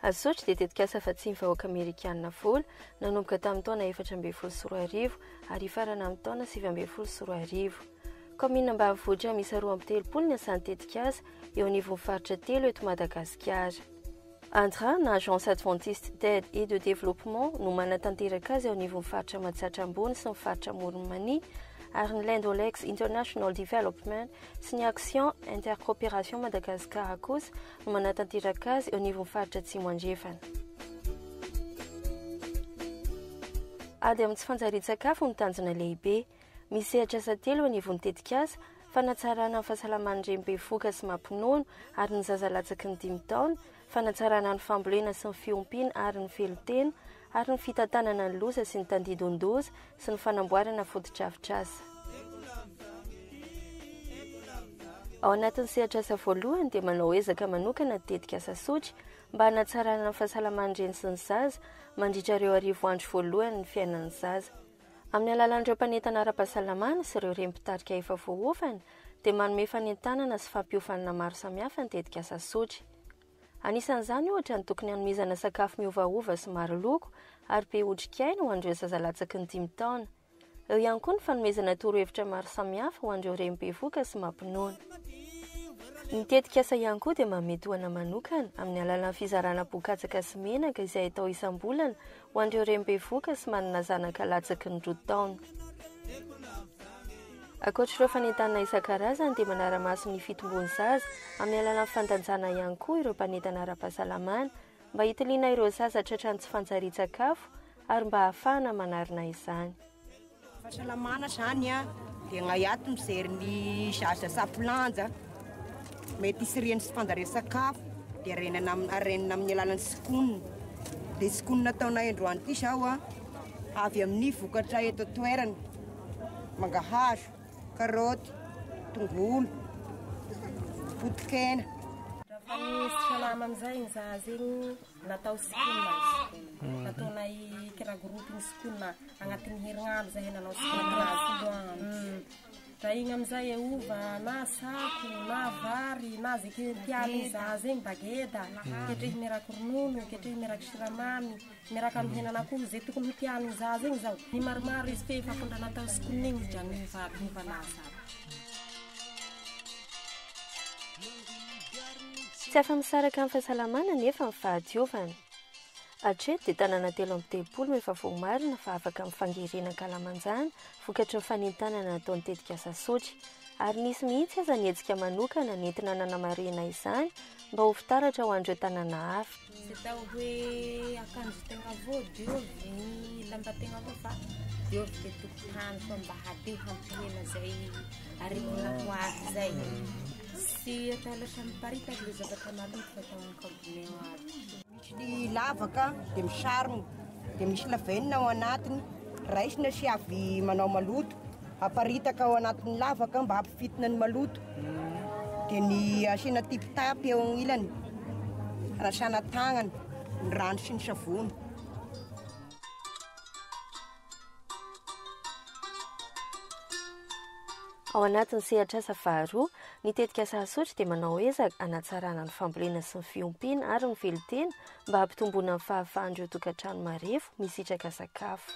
Asotry dia tetikasa vatsian'ny vahoaka amerikanina vola nanomboka tamin'ny taona 2014 ary hifarana amin'ny taona 2019. Kaominina ambanivohitra miisa 32 ny asan'ny tetikasa eo anivon'ny faritra telo eto Madagasikara. ADRA na Agence Adventiste d'Aide et de Développement no manatanteraka azy eo anivon'ny faritra Matsiatra Ambony sy ny faritra Amoron'i Mania ary ny Land O'Lakes International Development sy ny Action Intercoopération Madagascar kosa no manatanteraka azy eo anivon'ny faritra Atsimo Andrefana. Ady amin'ny tsy fanjarian-tsakafo no tanjona lehibe. Misy sehatr'asa telo eo anivon'ny tetikasa, fanatsarana ny fahasalaman'ny reny bevohoka sy mampinono ary ny zaza latsaky ny dimy taona, fanatsarana ny fambolena sy ny fiompiana ary ny velon-tena, ary ny fitantanana ny loza sy ny tandindon-doza sy ny fanamboarana fotodrafitrasa. Ao anatin'ny sehatr'asa voalohany dia manao ezaka manokana ny tetikasa Sotry mba hanatsarana ny fahasalaman'ny reny sy ny zaza mandritra ireo arivo andro voalohany ny fiainan'ny zaza. Amin'ny alalan'ireo mpanentana ara-pahasalamana sy ireo reny mpitarika efa voaofana dia manome fanentanana sy fampiofanana maro samihafa ny tetikasa Sotry. Anisan'izany ohatra ny tokony hanomezana sakafo miovaova sy maro loko ary be otrikaina ho an'ireo zaza latsaky ny dimy taona. Eo ihany koa ny fanomezana torohevitra maro samihafa ho an'ireo reny bevohoka sy mampinono. Ny tetikasa ihany koa dia manome tohana manokana amin'ny alalan'ny fizarana bokatsaka sy menaka izay atao isam-bolana ho an'ireo reny bevohoka sy manana zanaka latsaky ny roa taona. Ankoatra ireo fanentanana isan-karazany dia manara-maso ny fitombon'ny zaza amin'ny alalan'ny fandanjana ihany koa ireo mpanentana ara-pahasalamana mba hitiliana ireo zaza tratran'ny tsy fanjarian-tsakafo ary mba hahafahana manarina izany. Fahasalamana zany a, dia gnay ato mijery ny zaza sapolanja, mety hisirian'ny tsy fanjarian-tsakafo dia arenana arenina amin'ny alalan'ny tsikonina, dia tsikonina ataonay androany ity zao a, avy amin'ny vokatra eto an-toerana. Mangahazo, karaoty, tongolo, potikena. Raha nisy salama amizay ny zaza igny natao sikonina izy. Nataonay kira groupe ny sikonina agnatin'ny herignandro zahay nanao sikonina azy. Raha igny amizay ova na sako na vary na ze tian'ny zaza igny bageda, ketrehy miaraky ronono, ketrehy miaraky siramamy. Miaraka amin'ny henan'akoho izay tokony ho tian'ny zaza igny zao. Ny maromaro izy f'efa fondra natao sikonina igny izy dra niova niova lasa aby. Tsy afa-misaraka amin'ny fahasalamana anefa ny fahadiovana. Hatreto dia tanàna 33 no efa voamarina fa afaka amin'ny fangerena ankalamanjana vokatry ny fanentanana nataon'ny tetikasa Sotry. Ary nisy mihitsy aza ny hetsika manokana nentina nanamarihina izany mba ho fitaratra ho an'ireo tanàna hafa. Tsy atao hoe akanjo tegna vao diovy ny lamba tegna vao fa diovy ke tokotany fa mba hadio hampihena zay aretina ho avy zay. Tsy atao lasa miparitaka le zavatra maloto fa atao an-kabone ao aby. Misy ny lavaka dia misarona dia misy lavenona ao anatiny, raisina sy avy manao maloto, aparitaka ao anatin'ny lavaka mba hampifintina ny maloto, dia ny asiana tipitapy eo anilany, hanasana tagnana, ny rano sy ny savony. Ao anatin'ny sehatr'asa faharoa, ny tetikasa Asotry dia manao ezaka hanatsarana ny fambolena sy ny fiompiana ary ny velon-tena mba hampitomboana ny fahafahan'ireo tokantrano marefo misitraka sakafo.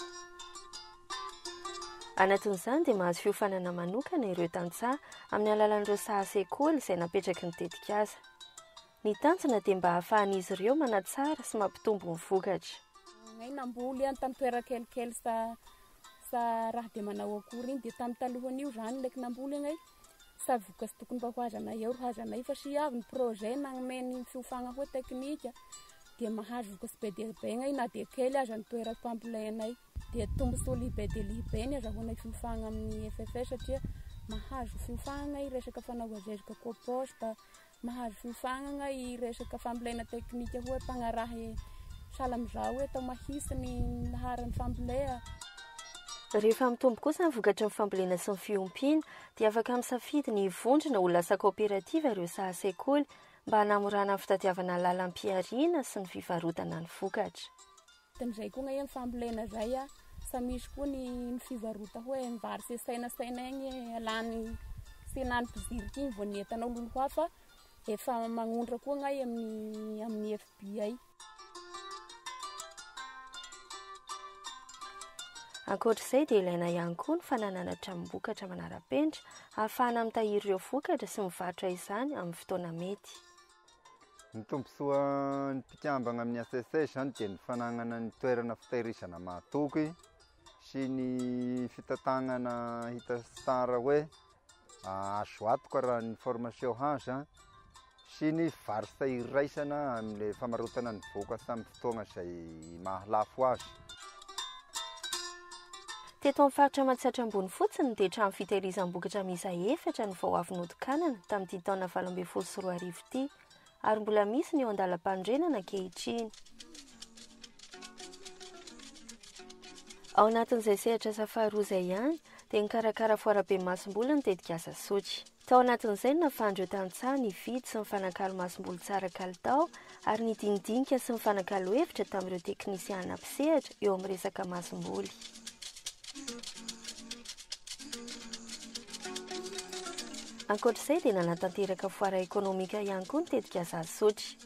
Anatin'izany dia mahazo fiofanana manokana ireo tantsaha amin'ny alalan'ireo saha sekoly izay napetraky ny tetikasa. Ny tanjona dia mba hahafahan'izy ireo manatsara sy mampitombo ny vokatra. Ngay namboly an tam toera kelikely sa sa raha de manao akory iny de tam talohan'io zany leky namboly agnay sa vokatry tokony mba ho azanay eo ro hazanay fa sy avy ny projet nagnome ny fiofagna hoe teknika de mahazo vokatry be dia be agnay na de kely aza ny toeram-pambolenay. Dia tombontsoa lehibe dia lehibe ny azahoana fiofagna amin'ny FFS satria mahazo fiofagnana i resaka fanaova zezika compost, mahazo fiofagnana i resaka fambolena teknika hoe mpagnaraha sahala amin'izao hoe atao mahitsy ny laharan'ny fambolea. Rehefa mitombo kosa ny vokatry ny fambolena sy ny fiompiana dia afaka misafidy ny hivondrona ho lasa kaoperativa ireo saha sekoly mba hanamorana ny fitadiavana lalam-pihariana sy ny fivarotana ny vokatra. Tamin'izay koa gne fambolena zay a, sa misy koa ny ny fivarota hoe ny vary sesaina saina igny alany tsenan'ny mpiziriky igny vao ny entanao loloha fa efa magnondra koa gnay amin'ny amin'ny FBI. Ankoatra izay dia ilaina ihany koa ny fananana tranom-bokatra manara-penitra ahafahana mitahiry ireo vokatra sy mivarotra izany amin'ny fotoana mety. Ny tombontsoan'ny mpikambana amin'ny ACC izany dia ny fananana ny toerana fitahirizana mahatoky sy ny fitantanana hita tsara hoe azo antoka raha ny formation haza sy ny varotra iraisana amin'ilay famarotana ny vokatra amin'ny fotoana izay mahalafo azy. Teto amin'ny faritra Matsiatra Ambony fotsiny dia trano fitehirizam-bokatra miisa efatra no vao avy notokanana tamin'ity taona 2018 ity ary mbola misy ny eo an-dalam-panorenana ankehitriny. Ao anatin'izay sehatr'asa faharoa izay ihany dia nikarakara foarabe masomboly ny tetikasa Sotry. Tao anatin'izay no nahafahan'ireo tantsaha nividy sy nifanakalo masomboly tsara kalitao ary nidinidinika sy nifanakalo hevitra tamin'ireo teknisiana mpisehatra eo amin'ny resaka masomboly. Ankoatra izay dia nanatanteraka foara ekonomika ihany koa ny tetikasa Sotry.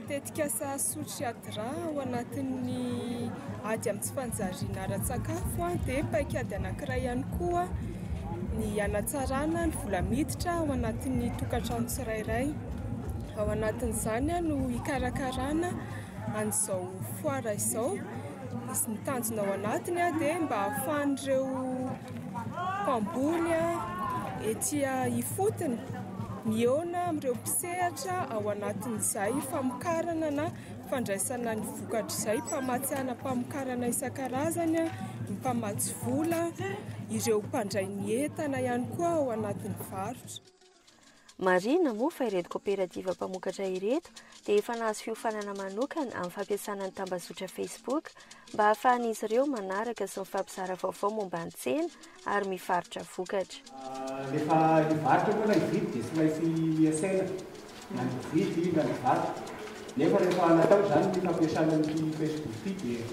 Tetikasa Sotry ADRA ao anatin'ny ady amin'ny tsy fanjariana ara-tsakafo dia paikady anankiray ihany koa ny hanatsarana ny vola miditra ao anatin'ny tokantrano tsirairay. Ao anatin'izany no hikarakarana an'izao foara izao. Ny tanjona ao anatiny dia mba hahafahan'ireo mpamboly ety ifotony mihaona amin'ireo mpisehatra ao anatin'izay famokarana na fandraisana ny vokatr'izay, mpamatsy ana-pamokarana isan-karazany, ny mpamatsy vola, ireo mpandray ny entana ihany koa ao anatin'ny varotra. Marihina moa fa ireto kaoperativa mpamokatra ireto dia efa nahazo fiofanana manokana amin'ny fampiasana ny tambazotra Facebook mba hahafahan'izy ireo manaraka sy mifampizara vaovao momba ny tsena ary mivarotra vokatra. Rehefa hivarotra moa na hividy dia tsy maintsy miantsena na ny mpividy na ny mpivarotra. Nefa rehefa natao izany ny fampiasana an'ity Facebook ity dia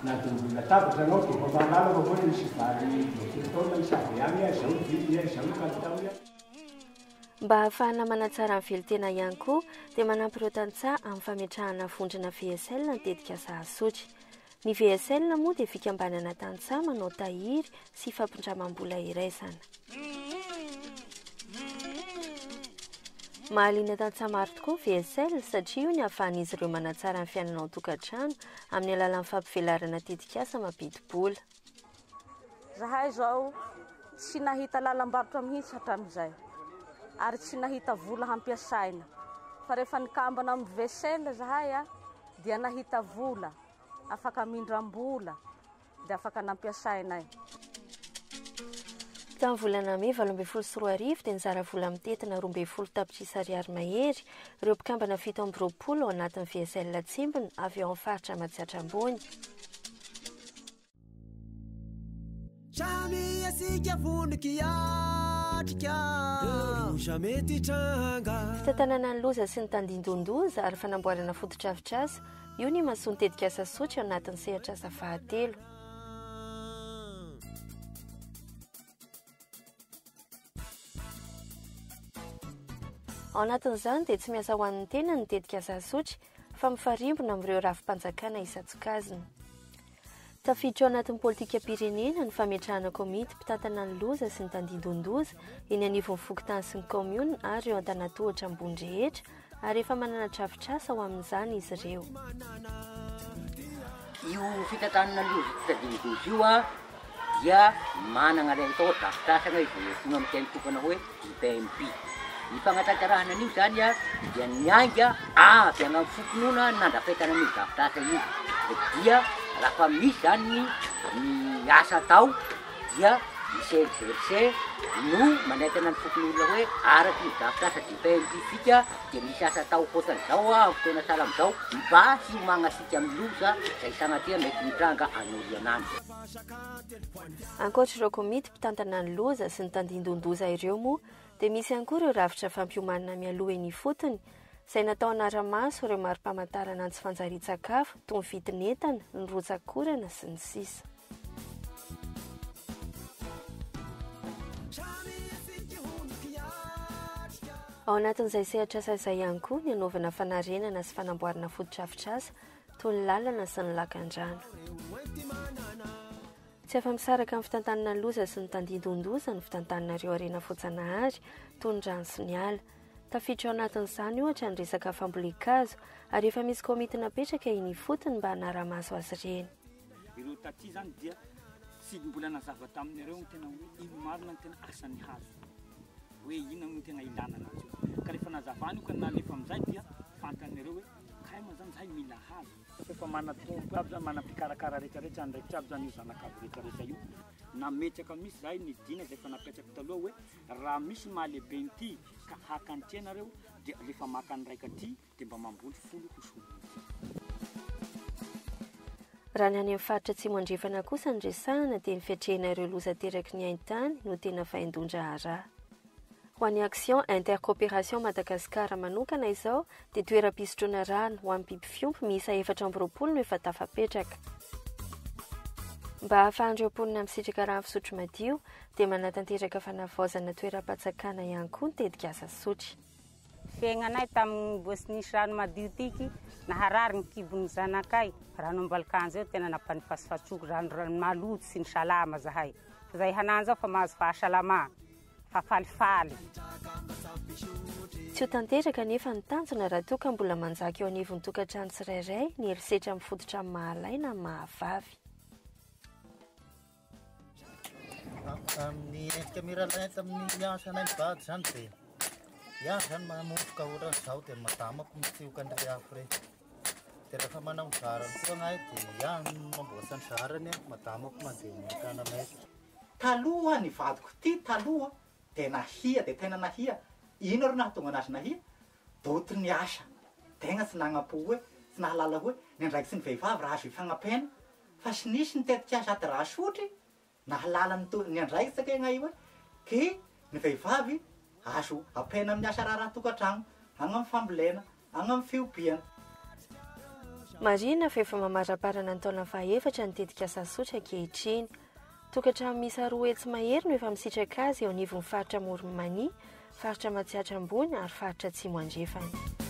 na dia ambony latabatra ianao dia efa mahalala fa ahoana misy vary 50 taonina misy avy any, izao ny vidiny, izao ny kalitaony. Mba hahafahana manatsara ny velon-tena ihany koa dia manampy ireo tantsaha amin'ny fametrahana vondrona VSL ny tetikasa Asotry. Ny VSL moa dia fikambanana tantsaha manao tahiry sy fampindramam-bola iraisana. Mahaliana tantsaha maro tokoa ny VSL satria io ny ahafahan'izy ireo manatsara ny fiainana ao an-tokantrano amin'ny alalan'ny fampivelarana tetikasa mampidi-bola. Zahay zao tsy nahita lalam-barotra mihitsy hatramin'izay ary tsy nahita vola hampiasaina fa rehefa nikambana amin'ny VSL zahay dia nahita vola afaka mindram-bola dia afaka nampiasainay. Tamin'ny volana mey 2018 dia nizara vola mitentina 12 tapitrisa ariary mahery ireo mpikambana 27 ao anatin'ny VSL Tsimbina avy ao amin'ny faritra Matsiatra Ambony. Samy asika vonon-kiatrika loza mety hitranga. Fitantanana ny loza sy ny tandindon-doza ary fanamboarana fotodrafitrasa, io ny imasoan'ny tetikasa Sotry ao anatin'ny sehatr'asa fahatelo. Ao anatin'izany dia tsy miasa ho an'ny tenany ny tetikasa Sotry fa mifarimbona amin'ireo rafi-panjakana isan-tsokajiny. Tafiditra ao anatin'ny politikam-pirenena ny fametrahana komity mpitantana ny loza sy ny tandindon-doza eny anivon'ny fokontany sy ny kaomiona ary ireo antanatohatra ambony rehetra ary efa manana drafitrasa ho amin'izany izy ireo. Io fitantanana loza sy tandindon-doza io dia manana ilay atao hoe drafitrasa na izay antsoina amin'ny teny tokana hoe DPMP. Ny fanatanterahana an'io izany dia niainga avy any amin'ny fokonolona nandrafetana an'io drafitrasa io. Dia raha misy izany ny asa atao dia ny CLGLC no manentana ny fokonolona hoe araka io drafitrasa DPMP fika dia misy asa atao ohatran'izao amin'ny fotoana sahala amin'izao mba hiomanantsika amin'ny loza izay sanatria mety mitranga any aoriana any. Ankoatra ireo komity mpitantana ny loza sy ny tandindon-doza ireo moa dia misy ihany koa ireo rafitra fampiomanana mialoha eny ifotony izay natao hanara-maso ireo mari-pamantarana ny tsy fanjarian-tsakafo toy ny vidin'entana, ny rotsak'orana sy ny sisa. Ao anatin'izay sehatr'asa izay ihany koa ny hanaovana fanarenana sy fanamboarana fotodrafitrasa toy ny lalana sy ny lakandrano. Tsy afa-misaraka amin'ny fitantanana loza sy ny tandindon-doza ny fitantanana ireo harena voajanahary toy ny rano sy ny ala. Tafiditra ao anatin'izany ohatra ny resaka fambolen-kazo ary efa misy komity napetraka eny ifotony mba hanara-maso azy ireny. Ireo taty izany dia tsy mbola nazava tamin'ireo ny tena hoe ino marina ny tena asan'ny hazo, hoe inona no tena ilana anazy io. Ka rehefa nazavana io ka nalefa amin'izay dia fantan'ireo hoe kay moa izany izahay mila hazo. Efa mana-tompo aby zany, mana-mpikarakara rehetrarehetra, andraikitra aby zany io zanak'avo rehetrarehetra io. Nametraka mihitsy zahay ny dina izay efa napetrako taloha hoe raha misy mahalehibe an'ity ka haka an'ity ianareo dia alefa maka ny raika aty dia mba mamboly folo ho solon'ity. Raha ny any amin'ny faritra Atsimo Andrefana kosa no resahana dia ny fiatrehana ireo loza ateraky ny haintany no tena vaindohan-draharaha. Ho an'ny Action Intercoopération Madagascar manokana izao dia toeram-pisotroana rano ho an'ny biby fiompy miisa 24 no efa tafapetraka. Mba hahafahan'ireo mponina misitraka rano fisotro madio dia manatanteraka fanavaozana toeram-patsakana ihany koa ny tetikasa Sotry. Fiaignanay tamin'ny mbola tsy nisy rano madio tiky, naharary ny kibon'ny zanakay, rano Ambalikanjo eo tena nampanifatsifatsoky, rano rano maloto sy ny salama zahay, fa zay hanany zao fa mahazo fahasalama, fa falifaly. Tsy ho tanteraka anefa ny tanjona raha toa ka mbola manjaka eo anivon'ny tokantrano tsirairay ny herisetra mifototra amin'ny maha-lahy na maha-vavy. Amin'ny endrika miralenta amin'ny asanay mivady zany dia iaho zany manomboka ohatran'izao dia madamako mitsioka an'irey afo irey. Dia rehefa manao ny zarany koa agnay dia iaho no mamboatra ny zarany, madamako mandeha makana maika. Taloha ny vadiko ty taloha dia nahia dia tena nahia, ino ary nahatonga anazy nahia? Doty ny asa, tegna tsy nagnampo hoe, tsy nahalala hoe ny andraikitry ny vehivavy raha azo ifagnapena Fa sy nisy ny tetikasa ady raha sotry nahalala ny ny andraikitra kay gnay hoe ke ny vehivavy azo ampena amin'ny asa raharaha tokantragno, agny amin'ny fambolena, agny amin'ny fiompiana. Marihina fa efa mamaraparana ny taona fahaefatra ny tetikasa Sotry ankehitriny. Tokantrano miisa 200 mahery no efa misitraka azy eo anivon'ny faritra Amoron'i Mania, faritra Matsiatra Ambony ary faritra Atsimo Andrefana.